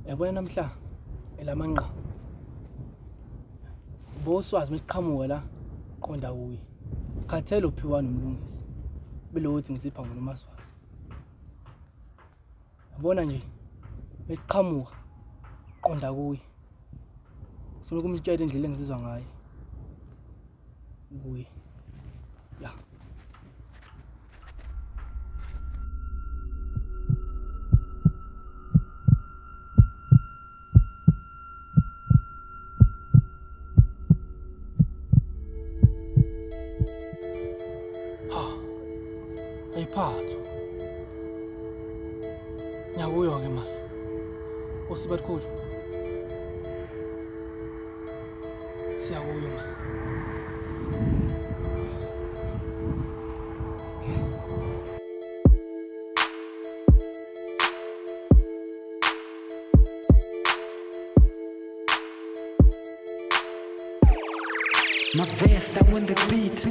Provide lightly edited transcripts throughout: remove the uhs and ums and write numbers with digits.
Yabona namhla elamanqa. Boswazi mesiqhamuka la qonda kuye. Khathele uphiwa nomlungisi. Belokuthi ngisipha ngonomaswazi. Yabona nje beqhamuka qonda kuye. Ufuna ukumtshela indlela engizizwa ngayo. Kuye. Ya. Ha. Ayiphathwa. Ngiyakuyo-ke manje. Usibakhulu. Siyakuyo manje. My vest, I want the beat.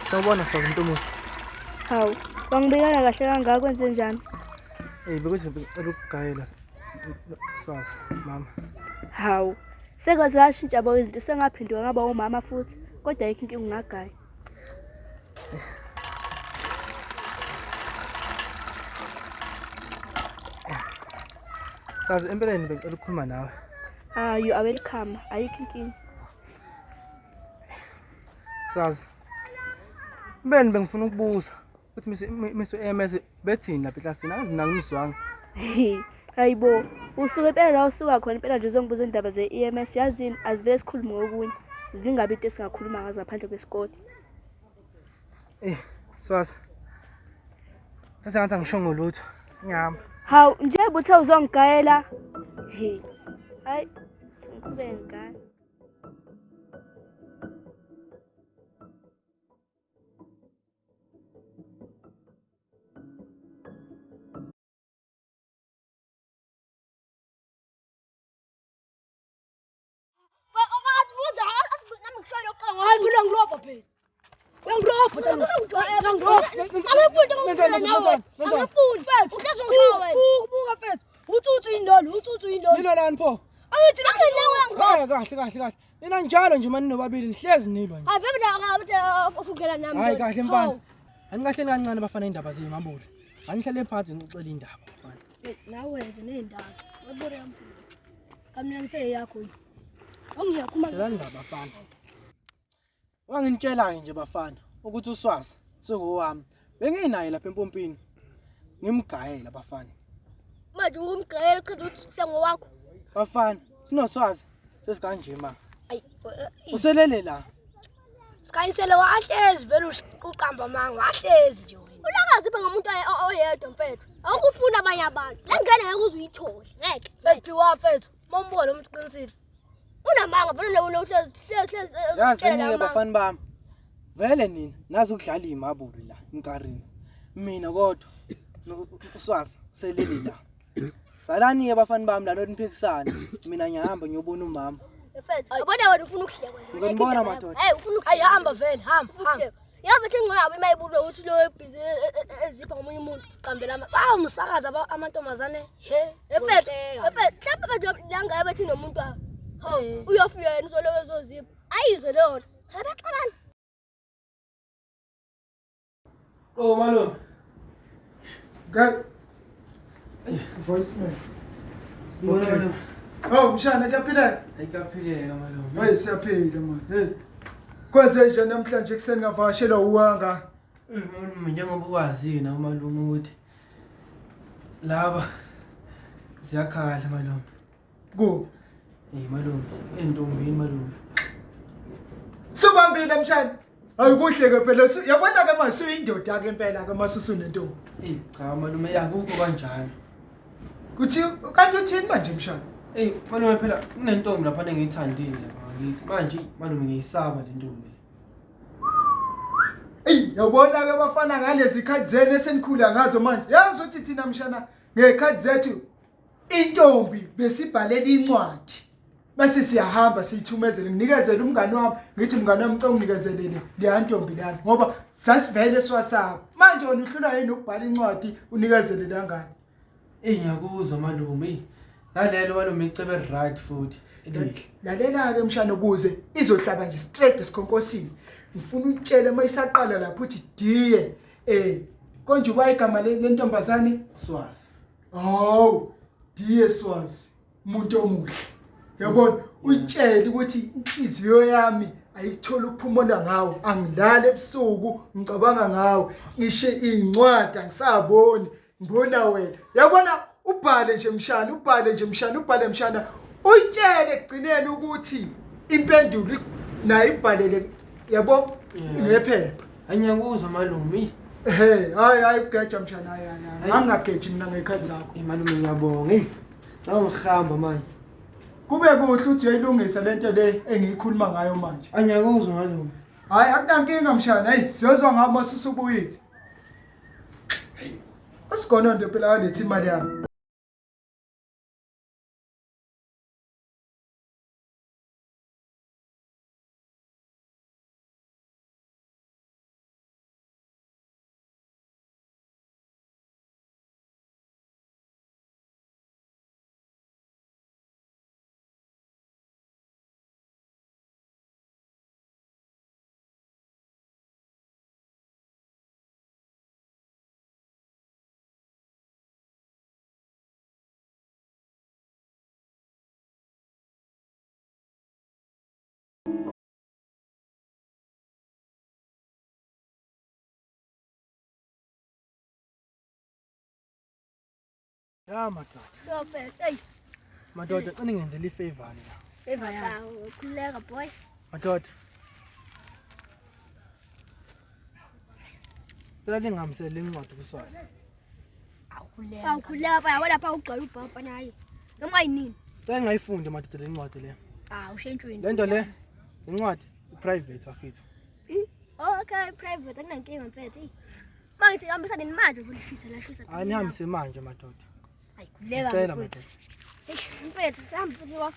Sawubona Swazi Ntomuzi. Hawu, wangibikela kahle kangaka kwenze njani? Eh bekuthi ngicela ukugayela Swazi mama. Hawu, sekwaze zashintsha bo izinto sengaphenduka ngaba umama futhi kodwa ayikho inkinga ungagaya. Sazi empeleni bengicela ukukhuluma nawe. Ah, you are welcome. Ayikho inkinga. Sazi. Empeleni bengifuna ukubuza ukuthi Miss Miss EMS bethini lapha eklasini angizinanga imizwanga. Hayibo, usuke impela la usuka khona impela nje uzongibuza indaba ze-EMS yazini azivele sikhulume ngokunye. Zingabi into esingakhuluma ngazo ngaphandle kwesikole. Eh, Swazi. Thatha ngathi angishongo lutho. Ngihamba. Hawu, njengoba uthe uzongigayela. He. Hayi, ngiqhubeke ngigaya. Hayi mina ngilobha phela. Uyangirobha tani. Uyangirobha. Angifuni ukuphila nawe. Angifuni mfethu. Uhlezi ngishaya wena. Ubuka mfethu. Uthi uthi indolo, uthi uthi indolo. Nilwa lani pho? Angithi nawe uyangirobha. Hayi kahle kahle kahle. Nina njalo nje mani nobabili nihlezi nilwa nje. Hayi vele akabe ufukela nami. Hayi kahle mfana. Anikahleni kancane bafana indaba zeyimabule. Anihlale phansi ngixoxele indaba bafana. Nawe ke nendaba. Wabore yamfuna. Kamina ngithe yakho yini. Awungiyakhuma. Tshela ndaba bafana. Wanginitshela-ke nje bafana ukuthi uswazi sengowami. Benginaye lapha empompini. Ngimgayela bafana. Manje umgayela chaza ukuthi sengowakho. Bafana, sinoswazi sesikanje ma. Ayi. Uselele la. Sikhanyisele wahlezi vele uqamba amanga wahlezi nje wena. Ulakazi pha ngomuntu oyedwa mfethu. Awukufuna abanye abantu. La ngane ngeke uze uyithole. Ngeke. Mfethu wa mfethu. Mombona umuntu uqinisile. Unamanga vele lo lo hlezi hlezi Yazi nina bafana bami. Vele nina nazi ukudlala imabuli la inkarini. Mina kodwa uswazi selele la. Salani ke bafana bami la niphikisana. Mina ngiyahamba ngiyobona umama. Mfethu, yabona wena ufuna ukuhlekwa nje. Ngizonibona madoda. Hey, ufuna ukuhlekwa. Ayihamba vele, hamba, hamba. Yabe thi ngcono yabo imayibulwe ukuthi lo busy ezipha ngomunye umuntu. Qambela ama bawumsakaza amantombazane. He. Mfethu, mfethu, mhlawumbe mfethu la ngabe bethi nomuntu wakhe. Hawu, uyofika yena uzoloku ezozipha. Ayizwe leyo nto. Abaxabana. Oh malume. Guy. Voicemail. Sibona malume. Oh mshana kuyaphileka. Ayikaphileka malume. Hey siyaphila man. Hey. Kwenze nje namhlanje ekuseni ngavakashelwa uwanga. Malume njengoba wazi na umalume ukuthi laba ziyakhala malume. Kuphi? Eh malume, entombini malume. Subambile mshana. Hayi kuhle ke phela yabona ke manje suyindoda ke impela ke mase usunentombi. Eh cha malume akukho kanjalo. Kuthi kanti uthini manje mshana? Eyi malume phela kunentombi lapha engiyithandile lapha ngakithi. Manje malume ngiyisaba le ntombi le. Eyi yabona-ke bafana ngalezi khathi zenu esenikhula ngazo manje. Yazi ukuthi thina mshana ngey'khathi zethu intombi besibhalela incwadi. Bese siyahamba siyithumezele nginikezele umngani wami ngithi mngani wami ngicela unginikezele leya ntombi lana ngoba sasivele siwasaba. Manje wena uhlulwa yini ukubhala incwadi unikezele leya ngane? Eyi ngiyakuzwa malume. Eyi nalelo malume icebe right futhi. Elihle. Lalela-ke mshana ukuze izohlaba nje straight esikhonkosini. Ngifuna ukutshela uma isaqala lapho uthi diye eh konje uba igama lentombazane Swazi. Hawu diye Swazi umuntu omuhle. Yabona uyitshele ukuthi inhliziyo yami ayikutholi ukuphumula ngawe angilali ebusuku ngicabanga ngawe ngisho iy'ncwadi angisaboni ngibona wena yabona ubhale nje mshana ubhale nje mshana ubhale mshana uyitshele ekugcineni ukuthi impendulo nayo ibhalele yabo ngephepha Angiyakuzwa malume. Ehe, hayi hayi ugeja mshana hayi hayi. Angingageji mina ngekhathi zakho. Hey malume ngiyabonga. Hey. Ngangihamba manje. Kube kuhle uthi uyayilungisa lento le engiyikhuluma ngayo manje. Angiyakuzwa malume. Hayi akunankinga mshana, hey siyozwa ngami masusubuyile. Hey, asigonondo phela alethe imali yami. Ya madoda. So mfethu, eyi. Madoda, cela ningenzele ifavor la. Favor yani. Khululeka boy. Madoda. Cela ningihambisele incwadi kuSwazi. Awukhuleka phaya wena lapha ugcwala ubhapa naye. Noma yinini. Cela ningayifundi madoda le ncwadi le. Ah, ushentshweni. Le nto le incwadi i-private bafethu. Okay, private akunankinga mfethu. Eyi. Manje hambisa nini manje kulishisa lashisa. Hayi nihambise manje madoda. Hayi khuleka Ngicela mfethu. madoda. Eish, mfethu sihamba mfethu wa.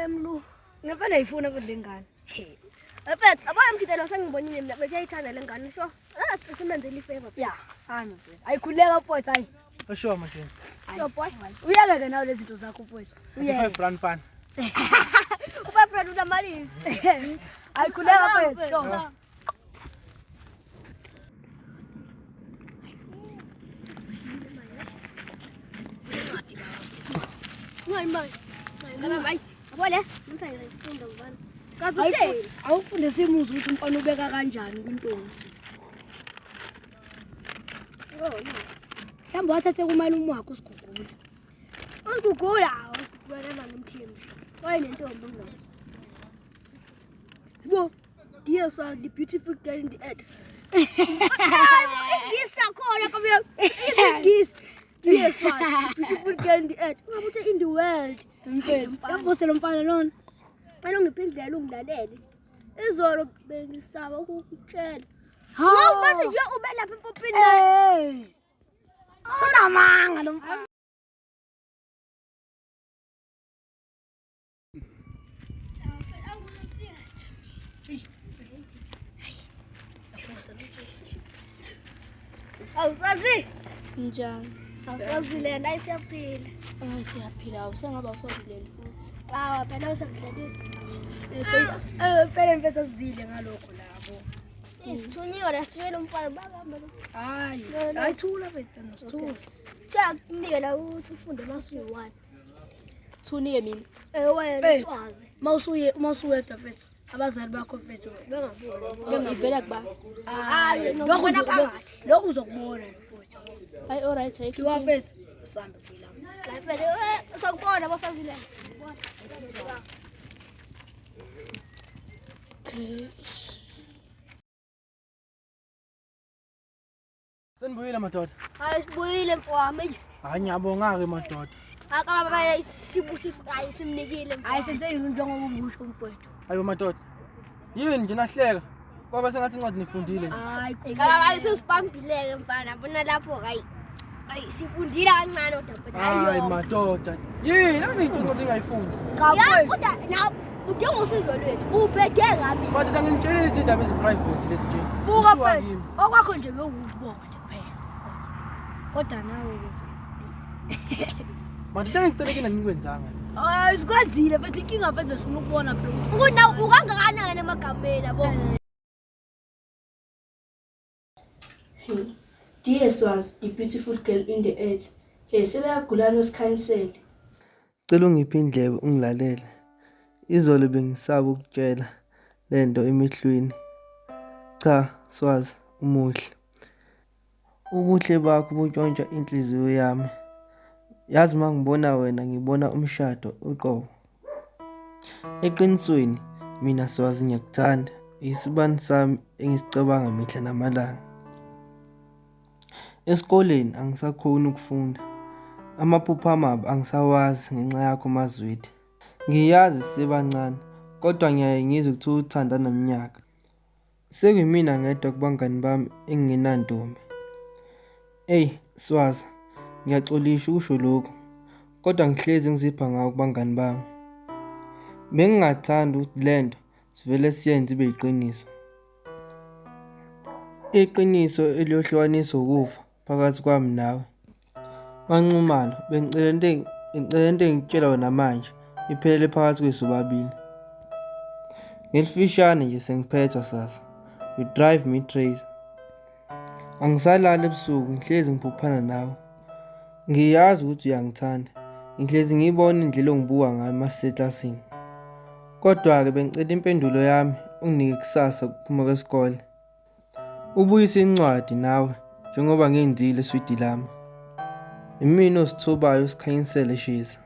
Mlu. Ngempela ayifuna futhi le ngane. Mfethu, abona mthithelo sengibonile mina bethe ayithanda le ngane so. Ah, simenzele ifavor. Ya, sami mfethu. Ayikhuleka mfethu hayi. Esho manje. Yo boy. Uyeke ke nawe lezi zinto zakho mfethu. Uyeke. 5 rand fana. U5 rand unamalini? Ayikhuleka mfethu. Sure. Awufunde simuze ukuthi umfana ubeka kanjani kwintombi. Mhlawumbe wathathe kumalume wakhe uSigugula. Usigugula, usigugula noma ngimthembi. Wayenentombi ngalo. Bo, dear sir, the beautiful girl in the earth. Isingisi sakhona kabe. Isingisi. Dear sir, the beautiful girl in the earth. Ungabe in the world. Mfethu, yavuse lo mfana lona. Cela ungiphe indlela ungilalele. Izolo bengisaba ukukutshela. Hawu, Bathi nje ube lapha empompini. Eh. Unamanga lo mfana. Awusazi? Njani? Awusazi lena ayisiyaphila. Hayi siyaphila, awu sengaba usazileli futhi. Awa phela usakudlalisa. Phela mfethu asizile ngalokho labo. Isithunyiwe la sithunyele umfana babamba lo. Hayi, hayi thula mfethu nosithula. Tshela kunike la ukuthi ufunde masuyi-one. Thunike mina. Eh wena Mfethu, uswazi. mawusuye mawusuwedwa mfethu, abazali bakho mfethu. Bengaboni. Ivela kuba. Hayi, nokubona lokhu nje phakathi. lokhu uzokubona nje futhi. Hayi alright, ayikho. Kiwa mfethu, sambe phela. Hayi phela sakubona bosazile. Okay. Senibuyile madoda. Hayi sibuyile mfowami. Hayi ngiyabonga ke madoda. Akababa sibuthi hayi simnikile. Hayi senze njengoba ubusho mfowethu. Hayibo madoda. Yini nje nahleka? Kwaba sengathi incwadi nifundile nje. Hayi Kababa susibambileke mfana. Bona lapho hayi. Hayi sifundile kancane kodwa mfethu. Hayi madoda. Yini angiyinto incwadi engayifundi. Ya kodwa na udinga usizo lwethu. Uphethe kabi. Madoda nginitshelile izindaba ezi-private lezi nje. Buka Kusuka mfethu. kimi. Okwakho nje bewukubonga nje kuphela. Kodwa nawe ke mfethu. Madoda engicele kina nikwenzanga. Hayi sikwazile mfethu inkinga mfethu besifuna ukubona phela ukuthi Ukuthi nawe ukangakanani emagameni yabo. Dear Swazi, the beautiful girl in the earth. Hey, sebeyagulana osikhanyisele. Cela ungiphe indlebe ungilalele. Izolo bengisaba ukutshela lento emehlweni. Cha, Swazi, umuhle. Ubuhle bakho buntshontsha inhliziyo yami. Yazi uma ngibona wena ngibona umshado uqobo. Eqinisweni mina Swazi ngiyakuthanda. Isibani sami engisicabanga mihla namalanga. Esikoleni angisakhoni ukufunda. Amaphupho amabi angisawazi ngenxa yakho Mazwide. Ngiyazi sisebancane kodwa ngiyaye ngizwe kuthiwa uthanda neminyaka. Sekuyimina ngedwa kubangani bami engingenantombi. Eyi Swazi, ngiyaxolisa ukusho lokhu kodwa ngihlezi ngizipha ngawo kubangani bami. Bengingathanda ukuthi le nto sivele siyenze ibe yiqiniso. Iqiniso eliyohlukanisa ukufa phakathi kwami nawe. MaNxumalo, bengicela into ngicela into engikutshela yona manje iphelele phakathi kwethu sobabili. Ngelifishane nje sengiphethwa sasa. You drive me crazy. Angisalali ebusuku ngihlezi ngiphuphana nawe. Ngiyazi ukuthi uyangithanda. Ngihlezi ngiyibona indlela ongibuka ngayo uma siseklasini. Kodwa-ke bengicela impendulo yami unginike kusasa ukuphuma kwesikole. Ubuyise incwadi nawe njengoba ngenzile eswidi lami. Imina osithubayo usikhanyisele shiza.